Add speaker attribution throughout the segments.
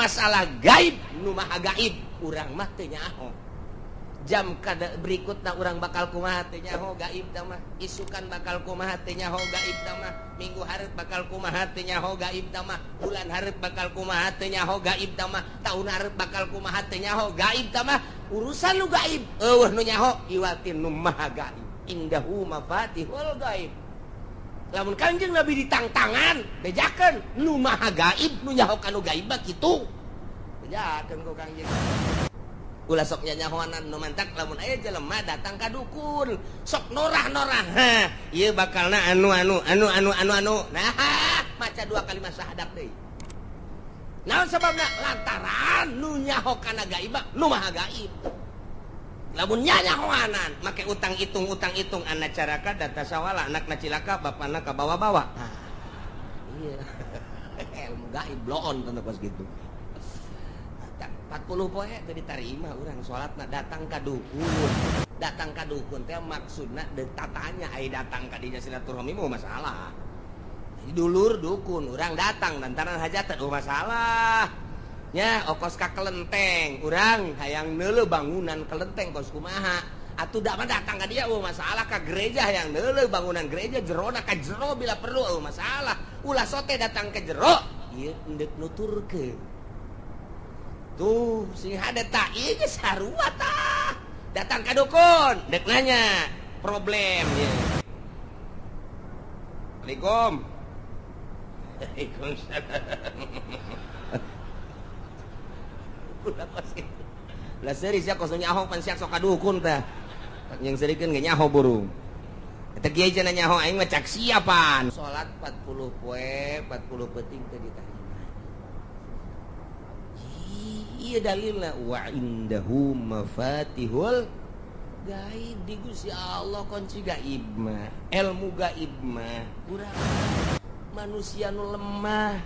Speaker 1: Masalah gaib, nu maha gaib, urang mah teu nyaho. Jam kada berikutna urang bakal kumaha teu nyaho, gaib tah mah. Isukan bakal kumaha teu nyaho, gaib tah mah. Minggu hareup bakal kumaha teu nyaho, gaib tah mah. Bulan hareup bakal kumaha teu nyaho, gaib tah mah. Tahun hareup bakal kumaha teu nyaho, gaib tah mah. Urusan nu gaib euweuh nu nyaho iwatin nu maha gaib. Indahu mafatihul gaib. Lamun Kanjeng Nabi ditangtangan, bejakeun nu maha gaib, nu nyaho kanu gaib mah kitu. Bejakeun ku Kangjeng. Ulah sok nyanyahoanan. Nu mantak lamun aya jelema datang ka dukun sok norah-norah, ha ieu bakalna anu anu anu anu anu anu, nah maca dua kalimat syahadat deui. Naon sababna? Lantaran nu nyaho kana gaib nu maha gaib. Lamun nyanyahoanan make utang hitung, utang hitung, anak caraka data sawala, anakna cilaka, bapana kabawa-bawa. Nah, iya ilmu gaib bloon tentu pas gitu. 40 poe teu diterima urang salatna datang ka dukun. Datang ka dukun teh maksudna deuk tatanya, ai datang ka dinya silaturahmi mau masalah. Dulur dukun urang datang lantaran hajatan, oh masalah nya. Okos ka kelenteng, urang hayang neuleuh bangunan kelenteng kos kumaha atuh da mah datang ka dia, oh masalah. Ka gereja, hayang neuleuh bangunan gereja jerona, ka jero bila perlu, oh masalah. Ulah sote datang ke jero ieu endek nuturkeun tuh sing hade tak ieu geus sarua tah. Datang ka dukun dek nanya problem ya. Assalamualaikum. Waalaikumsalam. Ulah kos kitu. Lah seuri sia, kos nyaho pan sia sok ka dukun tah. Yang serikeun ge nyaho burung. Eta kiai cenah nyaho, aing mah cak siapan. Salat 40 poe, 40 peuting teu diterima. Iya, dalilna wa indahu mafatihul gaib, di Gusti Allah kunci gaib mah, ilmu gaib mah. Urang manusia nu lemah,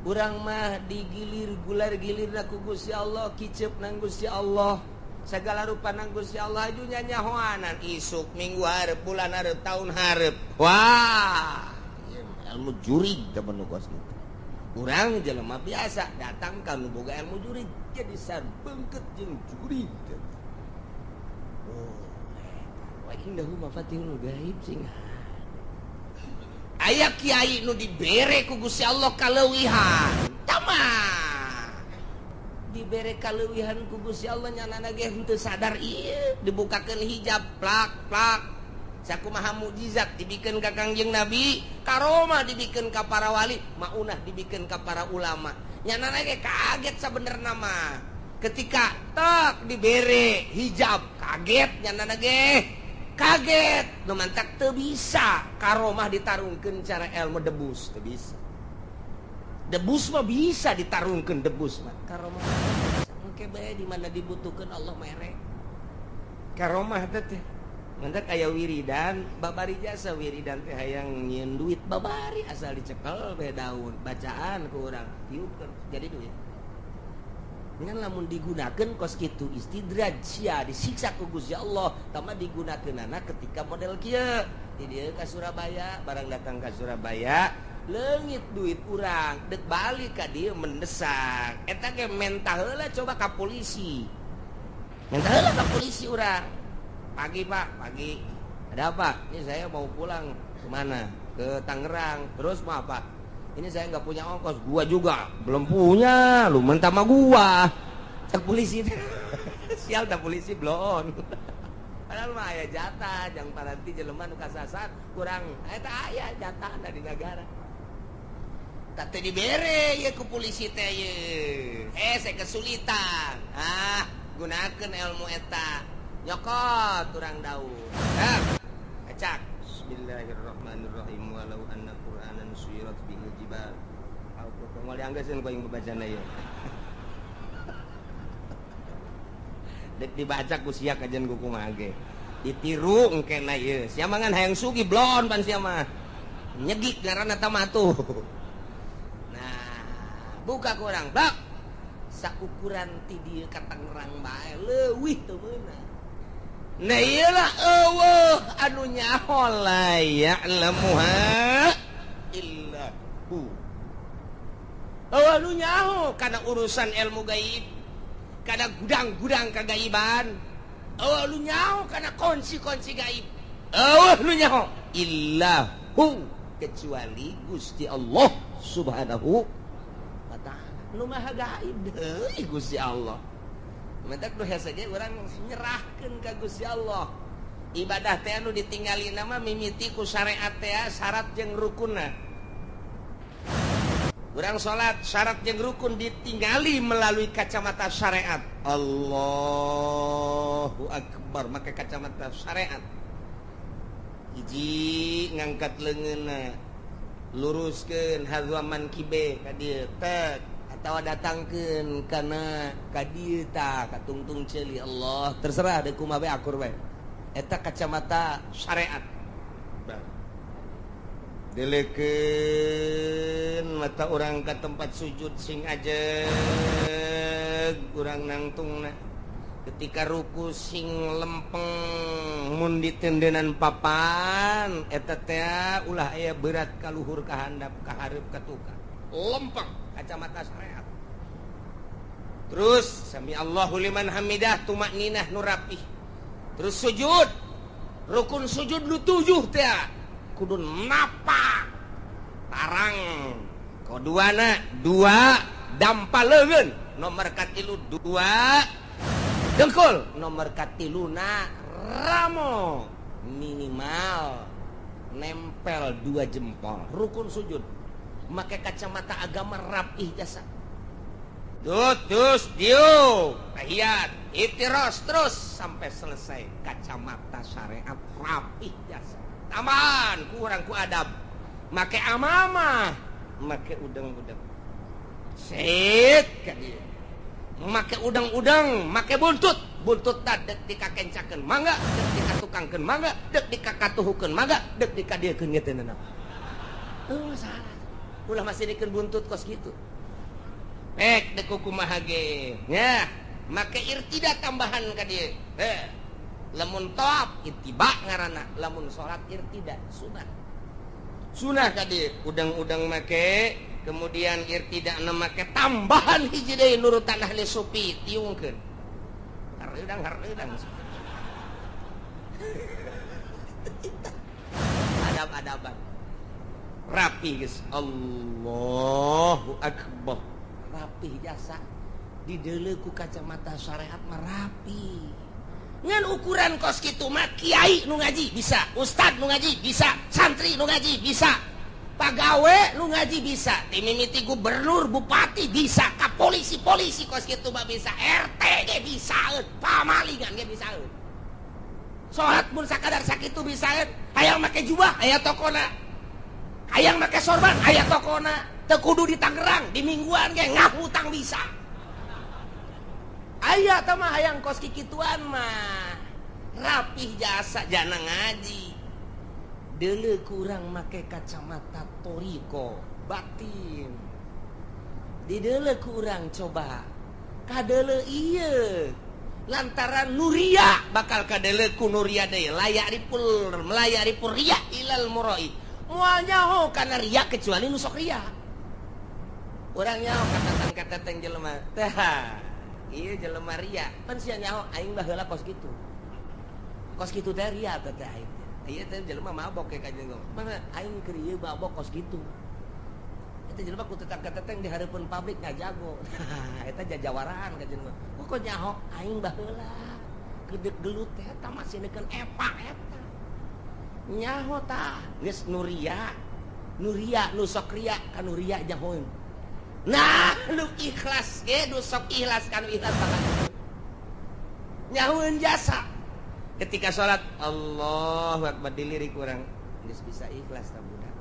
Speaker 1: urang mah digilir gular gilir ku Gusti Allah, kicep nang Gusti Allah, segala rupa nang Gusti Allah. Aju nyanyahoanan isuk, minggu hareup, bulan hareup, tahun hareup, wah ilmu jurig temen kos gitu. Urang jelema biasa datang ka nu boga ilmu jurig jadi sarbengket jeung jurig. Oh, wa indahu mafatihul gaib. Sing aya kiai nu dibere ku Gusti Allah kaleuwihan, tama dibere kaleuwihan ku Gusti Allah, nyanana ge henteu sadar ieu dibukakeun hijab plak plak. Sakumaha mukjizat dibikeun ka Kangjeng Nabi, karomah dibikeun ka para wali, maunah dibikeun ka para ulama, nyanana ge kaget. Sabenerna mah ketika tek dibere hijab kaget, nyanana ge kaget. Nu mantak teu bisa karomah ditarungkeun cara ilmu debus, teu bisa. Debus mah bisa ditarungkeun, debus mah. Karomah engke bae di mana dibutuhkeun Allah mere karomah teh teh. Mantak aya wiridan babari jasa, wiridan teh hayang nyieun duit babari, asal dicekel bae daun bacaan ku urang, tiupkeun jadi duit. Ngan lamun digunakeun kos kitu istidraj sia, disiksa ku Gusti Allah. Tama digunakeunana ketika model kieu di dieu ka Surabaya, barang datang ka Surabaya leungit duit urang, dek balik ka dieu mendesak, eta ge mentah heula coba ka polisi, mentah heula ka polisi urang. "Pagi, Pak." "Pagi, ada apa?" "Ini saya mau pulang." "Kemana?" "Ke Tangerang." "Terus mau apa?" "Ini saya nggak punya ongkos." "Gua juga belum punya, lu mentah sama gua," cek polisi. Sial tak polisi bloon. Padahal mah aya jatah jang paranti jelema nu kasasar kurang, eta aya jatah di negara. Tak teu dibere ye ku polisi teh ye. "Eh, saya kesulitan." Ah, gunakeun ilmu eta, nyokot urang daun. Ah, acak, bismillahirrahmanirrahim, walau anna qur'anan suyirat bihil jibal. Moal dianggeuskeun ku aing babacana ieu. Dek dibaca ku sia kajian ku kumaha ge. Ditiru engkena ieu. Sia mah ngan hayang sugih blon pan sia mah. Nyegik ngaranna ta mah tuh. Nah, buka ku urang bak. Saukuran ti dieu ka Tangerang bae leuwih teu meunang. Nah, iyalah euweuh anu nyaho, la ya'lamuha illa hu. Euweuh nu nyaho kana urusan ilmu gaib, kana gudang-gudang kagaiban. Euweuh nu nyaho kana kunci-kunci gaib. Euweuh nu nyaho illahu, kecuali Gusti Allah Subhanahu wa Ta'ala. Nu maha gaib deui Gusti Allah. Matak nu hese ge urang nyerahkeun ka Gusti Allah. Ibadah teh anu ditinggali nama mimiti ku syariat teh, syarat jeung rukunna. Urang salat, syarat jeung rukun ditinggali melalui kacamata syariat. Allahu Akbar, make kacamata syariat. Hiji, ngangkat leungeunna, luruskeun hadzwa mankibe ka dieu tek atawa datangkeun kana ka dieu tah, ka tungtung ceuli. Allah, terserah deuk kumaha bae, akur bae. Eta kacamata syariat. Delekeun mata urang ke tempat sujud, sing aja kurang nangtungna. Ketika ruku sing lempeng, mun ditendenan papan eta teh ulah aya berat ka luhur, ka handap, ka hareup, ka tukang. Lempeng, kacamata syariat. Terus sami Allahu liman hamidah, tumakninah nu rapih. Terus sujud, rukun sujud nu tujuh teh kudu napak tarang, kaduana dua dampa leungeun, nomor katilu dua dengkul, nomor katiluna ramo, minimal nempel dua jempol. Rukun sujud make kacamata agama, rapih jasa. Terus diuk tahiyat, iftiros, terus sampai selesai, kacamata syariat, rapih jasa. Tambahan kurang ku adab, make amamah, make udang-udang set ka dieu, make udang-udang, make buntut. Buntut ta dek dikakencakeun mangga, dek dikatukangkeun mangga, dek dikakatuhukeun mangga, dek dikadiekeun ge teu nanaon. Oh, salah. Ulah masih dikeun buntut kos kitu. Pek dek kumaha ge nya, make irtida tambahan ka dieu. Eh, lamun tawaf ittiba ngaranna, lamun salat irtida sunah. Sunah ka dieu udang-udang make, kemudian irtida make tambahan hiji deui, nurutan ahli sufi, tiungkeun. Hareudang hareudang. Adab-adaban. Rapi geus, Allahu Akbar. Rapih jasa. Dideuleu ku kacamata syariat mah rapi. Ngan ukuran kos kitu mah kiai nu ngaji bisa, ustad nu ngaji bisa, santri nu ngaji bisa, pagawe nu ngaji bisa, ti mimiti gubernur, bupati bisa, ka polisi-polisi kos kitu mah bisa, RT ge bisa, pamalingan ge bisa. Salat mun sakadar sakitu bisa, hayang make jubah aya tokona, hayang make sorban aya tokona, teu kudu di Tangerang, di Mingguan ge ngahutang bisa. Aya tah mah hayang kos kikituan mah rapih jasa jana ngaji. Deuleu kurang make kacamata toriko batin. Dideuleu kurang coba kadeuleu ieu lantaran nuria bakal kadeuleu ku nuria deui, layak ripul melayak ripul riya ilal muroi, moal nyaho kana ria kecuali nu sok ria. Urang nyaho katatang katatang jelema teh, iya, jelema ria pan sia nyaho aing baheula kos kitu. Kos kitu teh ria teh teh aing. Iya teh jelema mabok kayak kanjeng, mana aing keur ieu mabok kos kitu. Eta jelema ku tetang kateteng di hareupeun pabrik ngajago. Eta jajawaraan ka jelema. Kok nyaho aing baheula gedeg gelut teh eta masih neukeun epa eta. Nyaho tah geus nuria. Nuria nu sok ria ka nuria nyahoeun. Nah, nu ikhlas ge, nu sok ikhlas ka nu ikhlas bakal nyahoeun jasa. Ketika salat Allahu Akbar dilirik urang geus bisa ikhlas tah budak.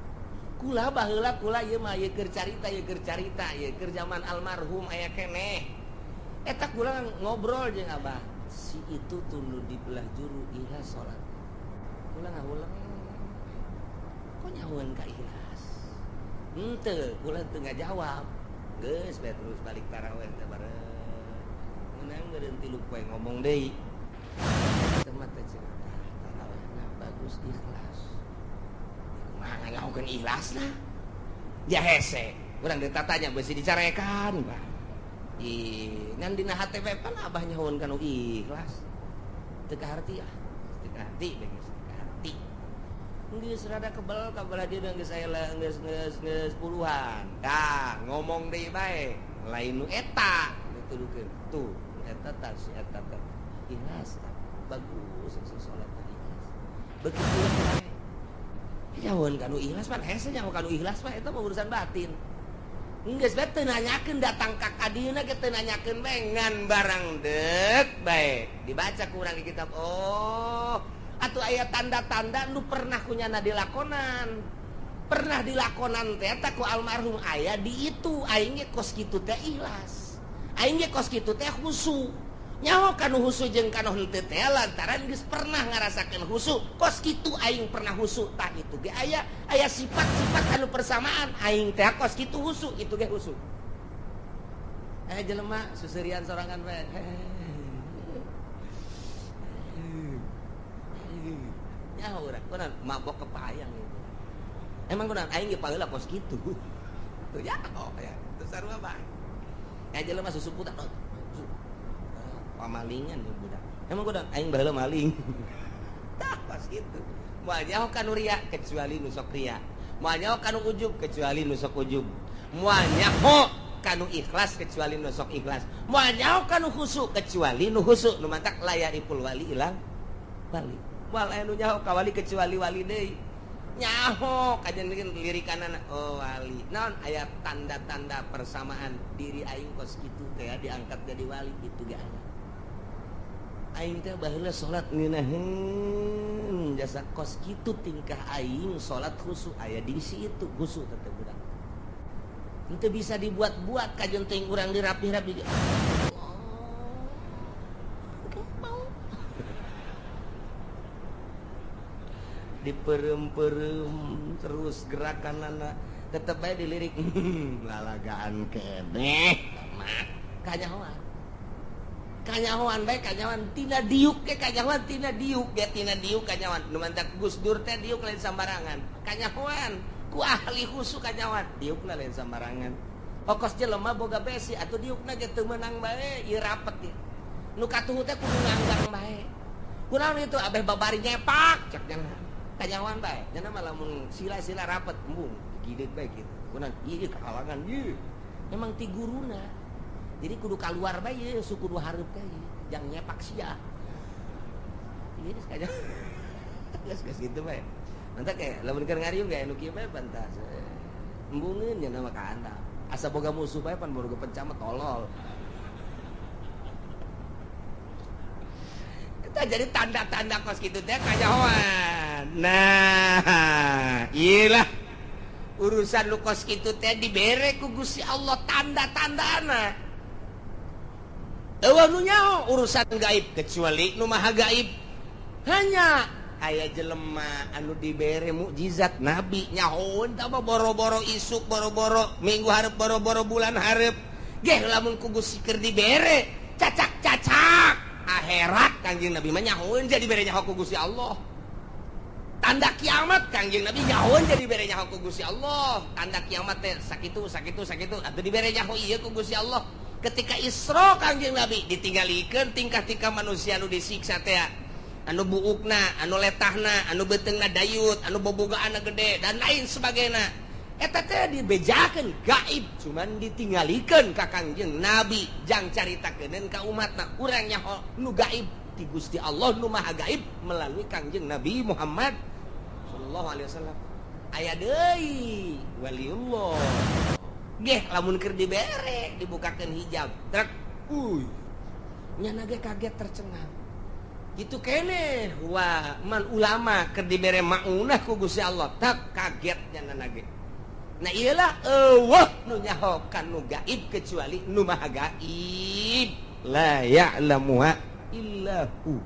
Speaker 1: Kula baheula kula ieu mah ieu keur carita, ieu keur carita, ieu keur zaman almarhum aya keneh. Eta kula ngobrol jeung abah. Si itu tuh nu di belah juru ikhlas salat. Kula ngahuleng. Kok nyahoeun ka ikhlas? Henteu, kula teu ngajawab. Geus bae terus balik taraweh teh bareng. Menang meureun 3 poe ngomong deui. Teu mah teh cerita tarawehna bagus ikhlas. Kumaha nyahokeun ikhlasna? Dia hese. Urang ditatanya besi dicarekan, Pak. Ih, ngan dina hate we pan abah nyahoan kanu ikhlas. Teu kaharti ah. Teu kaharti geus teu kaharti. Geus rada kebel ka belah dieu geus aya geus geus geus puluhan. Tah, ngomong deui bae. Lain nu eta dituduhkeun. Tuh, eta tah si eta teh. Ikhlas tah. Bagus salat teh ikhlas. Begitu bae. Nyahoan kanu ikhlas pan hese nyaho kanu ikhlas mah eta mah urusan batin. Geus bae teu nanyakeun datang ka kadieuna ge teu nanyakeun bae ngan barang deuk bae dibaca ku urang di kitab. Oh, atuh aya tanda-tanda nu pernah kunyana dilakonan. Pernah dilakonan teh eta ku almarhum aya di itu aing ge kos kitu teh ikhlas. Aing ge kos kitu teh khusu. Nyaho kanu khusu jeung kanu henteu teh lantaran geus pernah ngarasakeun khusu. Kos kitu aing pernah khusu tah itu ge aya aya sifat-sifat anu persamaan aing teh kos kitu khusu itu ge khusu. Jelema susurian sorangan bae. Nyaho urang kunaon mabok kepayang gitu. Emang kunaon aing ge paheula kos kitu. Tuh ya oh ya teu sarua bae. Jelema susuputan pamalingan ya budak. Emang kunaon aing baheula maling. Tah pas kitu. Moal nyaho kanu ria kecuali nu sok ria. Moal nyaho kanu ujub kecuali nu sok ujub. Moal nyaho kanu ikhlas kecuali nu sok ikhlas. Moal nyaho kanu khusu kecuali nu khusu. Nu mantak layaripul wali ilang wali. Moal aya nu nyaho ka wali kecuali wali deui. Nyaho kajen lirikanana oh wali. Naon aya tanda-tanda persamaan diri aing kos kitu teh diangkat jadi wali kitu ge aya. Aing teh baheula salat ngeunaheun jasa kos kitu tingkah aing salat khusu aya di situ khusu teh budak. Henteu bisa dibuat-buat kajen teuing urang dirapih-rapi. Oh, diperem-perem terus gerakanana tetep bae dilirik lalagaan keneh mah kanyahoan. Kanyahoan bae kanyahoan tina diuk ke kanyahoan tina diuk ge tina diuk kanyahoan nu mantak Gus Dur teh diuk lain sambarangan kanyahoan ku ahli khusu kanyahoan diukna lain sambarangan okos jelema boga besi atuh diukna ge teu meunang bae ieu rapet ieu nu katuhu teh kudu nganggang bae kunaon itu abeh babari nyepak cek nya kanyahoan bae nya mah lamun sila-sila rapet embung gideut bae kitu kunaon ieu kahalangan ieu memang ti guruna. Jadi kudu keluar bae ye, suku kudu hareup teh jang nyepak sia. Ieu geus kaya. Geus geus kitu bae. Mantap kayak lamun keur ngariung ge anu kieu bae pantas. Embungeun nya nama ka anda. Asa boga musuh bae pan boga pencah mah tolol. Eta jadi tanda-tanda kos kitu teh kanyahoan. Nah, ieu lah urusan lu kos kitu teh dibere ku Gusti Allah tanda-tandana. Eueuh nu nyaho urusan gaib kecuali nu maha gaib. Hanya aya jelema anu dibere mukjizat nabi nyahoeun tah boro-boro isuk boro-boro minggu hareup boro-boro bulan hareup. Geh lamun ku Gusti keur dibere cacak-cacak akhirat Kangjeng Nabi mah nyahoeun jadi bere nyaho ku Gusti Allah. Tanda kiamat Kangjeng Nabi nyahoeun jadi bere nyaho ku Gusti Allah. Tanda kiamat teh sakitu sakitu sakitu atuh dibere nyaho ieu ku Gusti Allah. Ketika Isra Kangjeng Nabi ditinggalikeun tingkah-tingkah manusia anu disiksa teh anu buukna, anu letahna, anu beuteungna dayut, anu bobogaanna gede dan lain sebagainya. Eta teh dibejakeun gaib cuman ditinggalikeun ka Kangjeng Nabi jang caritakeun ka umatna urang nyaho nu gaib ti Gusti Allah nu maha gaib melalui Kangjeng Nabi Muhammad sallallahu alaihi wasallam. Aya deui waliullah. Geh lamun keur dibere dibukakeun hijab trek uy nyana ge kaget tercengang kitu keneh wa man ulama keur dibere maunah ku Gusti Allah tak kaget nyana ge. Nah iyalah eueuh nu nyaho kan nu gaib kecuali nu maha gaib la ya'lamuha illa hu.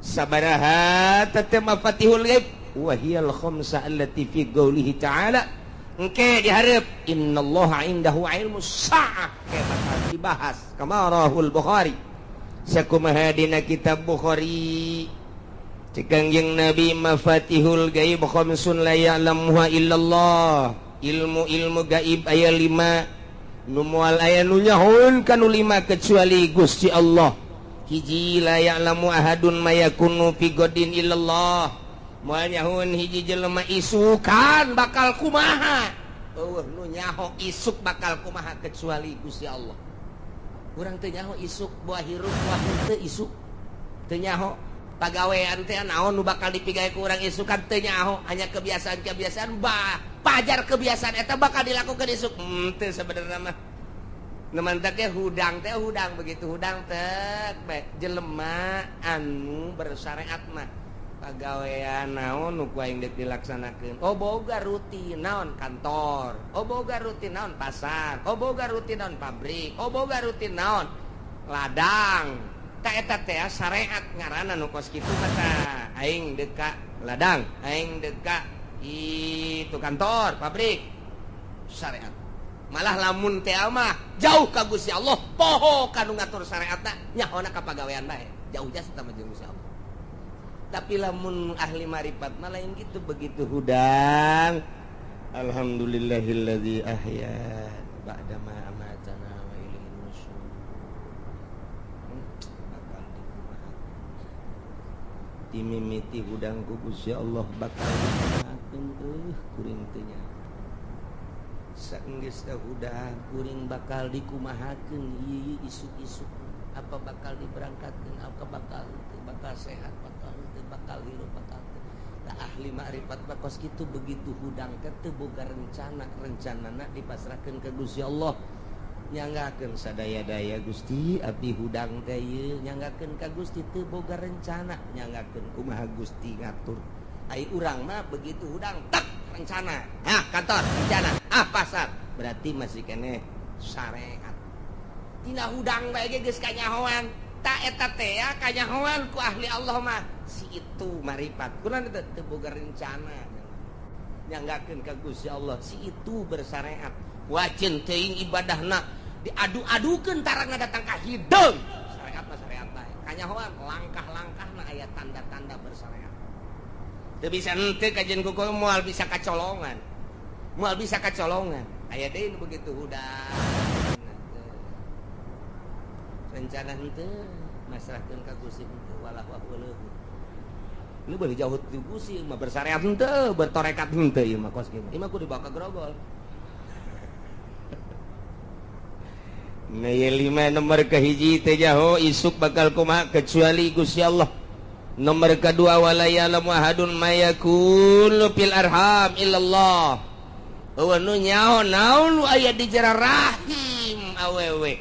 Speaker 1: Sabaraha tatama fatihul ghaib wa hiyal khamsa allati fi qoulihi ta'ala. Engke diharap innallaha indahu ilmus saah ke bakal dibahas kama rahul Bukhari sakumaha dina kitab Bukhari cek Kangjeng Nabi mafatihul ghaib khamsun la ya'lamuha illallah. Ilmu-ilmu gaib aya 5 nu moal aya nu nyahoeun kanu 5 kecuali Gusti Allah. Hiji la ya'lamu ahadun ma yakunu fi godin illallah. Moal nyahoeun hiji jelema isukan bakal kumaha. Eueuh nu nyaho isuk bakal kumaha kecuali Gusti Allah. Urang teu nyaho isuk buah hirup buah henteu isuk. Teu nyaho pagawean teh naon nu bakal dipigawe ku urang isukan teu nyaho, hanya kebiasaan-kebiasaan bah pajar kebiasaan eta bakal dilakukan isuk. Teu sebenarnya mah. Nu mantak ge hudang teh hudang begitu hudang teh bae jelema anu bersyariat mah pagawean naon nu ku aing deuk dilaksanakeun. Oh boga rutin naon kantor, oh boga rutin naon pasar, oh boga rutin naon pabrik, oh boga rutin naon ladang. Ta eta teh syariat ngaranna nu kos kitu mah tah. Aing deuk ka ladang, aing deuk ka itu kantor, pabrik. Syariat. Malah lamun teh mah jauh ka Gusti Allah, poho ka nu ngatur syariatna, nyahona ka pagawean bae. Jauh jasa mah jeung Gusti Allah. Tapi lamun ahli marifat mah lain gitu, begitu hudang alhamdulillahilladzi ahya ba'da ma amatana wa ilaihin nusyur. Bakal dikumaha dimimiti hudang ku Gusti Allah bakal dikumahakeun kuring teh nya. Saenggeus teh hudang kuring bakal dikumahakeun ieu isuk-isuk, apa bakal diberangkatkeun, apa bakal teu, bakal sehat, bakal teu, bakal hirup, bakal teu. Tah ahli ma'rifat mah kos kitu begitu hudang teh teu boga rencana, rencanana dipasrahkeun ka Gusti Allah. Nyanggakeun sadaya-daya Gusti abdi hudang teh ieu, nyanggakeun ka Gusti teu boga rencana, nyanggakeun kumaha Gusti ngatur. Ai urang mah begitu hudang tak rencana, ah kantor rencana, ah pasar, berarti masih keneh syariat. Tina hudang bae ge geus kanyahoan. Ta eta teh ya kanyahoan ku ahli Allah mah si itu marifat. Kunaon teu teu boga rencana. Nyanggakeun ka Gusti Allah si itu bersyariat. Wajin teuing ibadahna diadu-adukeun tarang datang ka hideung. Syariat mah syariat bae. Kanyahoan langkah-langkahna aya tanda-tanda bersyariat. Teu bisa henteu kajian ku moal bisa kacolongan. Moal bisa kacolongan. Aya deui nu begitu hudang. Rencana henteu masrahkeun ka Gusti henteu walah wah weuleuh. Ini boleh jauh ti Gusti mah bersyariat henteu, bertorekat henteu ieu mah kos kieu. Ieu mah kudu dibawa ka grogol. Nah, ieu 5 nomor kahiji teh jaho isuk bakal kumaha kecuali Gusti Allah. Nomor kedua wala ya'lamu ahadun ma yakunu fil arham illallah. Eueuh nu nyaho naon nu aya di jero rahim awewe.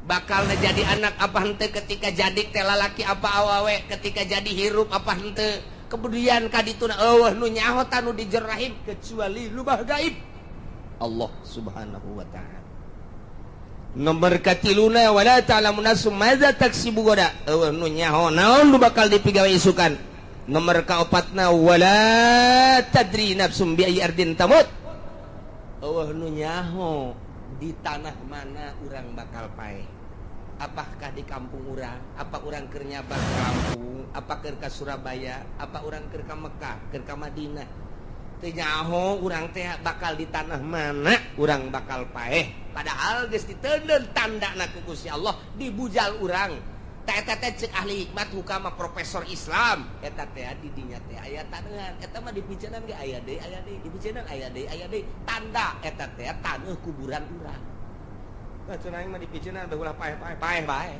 Speaker 1: Bakal jadi anak apa henteu ketika jadi teh lalaki apa awewe, ketika jadi hirup apa henteu. Kemudian kadituna eueuh nu nyaho tanu di jero rahim kecuali lubah gaib Allah Subhanahu wa ta'ala. Nomor katiluna wala ta'lamu nafsum madza taksibu gada. Eueuh nu nyaho naon nu bakal dipigawe isukan. Nomor kaopatna wala tadri nafsum bi ayyi ardin tamut. Eueuh nu nyaho di tanah mana urang bakal paeh. Apakah di kampung urang, apa urang keur nyabar ka kampung, apa keur ka Surabaya, apa urang keur ka Mekah, keur ka Madinah. Teu nyaho urang teh bakal di tanah mana urang bakal paeh. Padahal geus diteundeun tandana ku Gusti Allah dibujal urang. Ta eta teh ceuk ahli hikmat hukama profesor Islam. Eta teh di dinya teh aya taneuhan. Eta mah dipiceunan ge aya deui, aya deui, dipiceunan aya deui, aya deui. Tanda eta teh taneuh kuburan urang. Nah, cenah aing mah dipiceunan bae ulah paeh-paeh, paeh bae.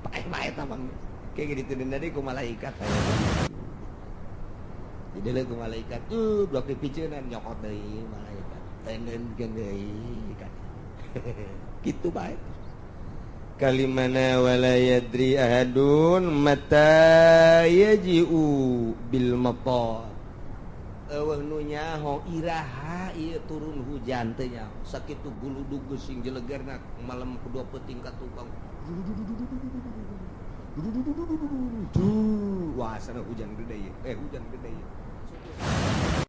Speaker 1: Paeh bae tah mah. Kayak gitu deui ku malaikat aya. Jadi leuh ku malaikat tuh blok dipiceunan nyokot deui malaikat. Teundeun deui kan. Kitu bae. Kalimana wala yadri ahadun mata yaji'u bil matar. Eueuh nu nyaho iraha ieu turun hujan teh nyaho. Sakitu guludug geus jelegerna malam kedua peuting ka tukang. Wah, sana hujan gede ieu. Hujan gede ieu.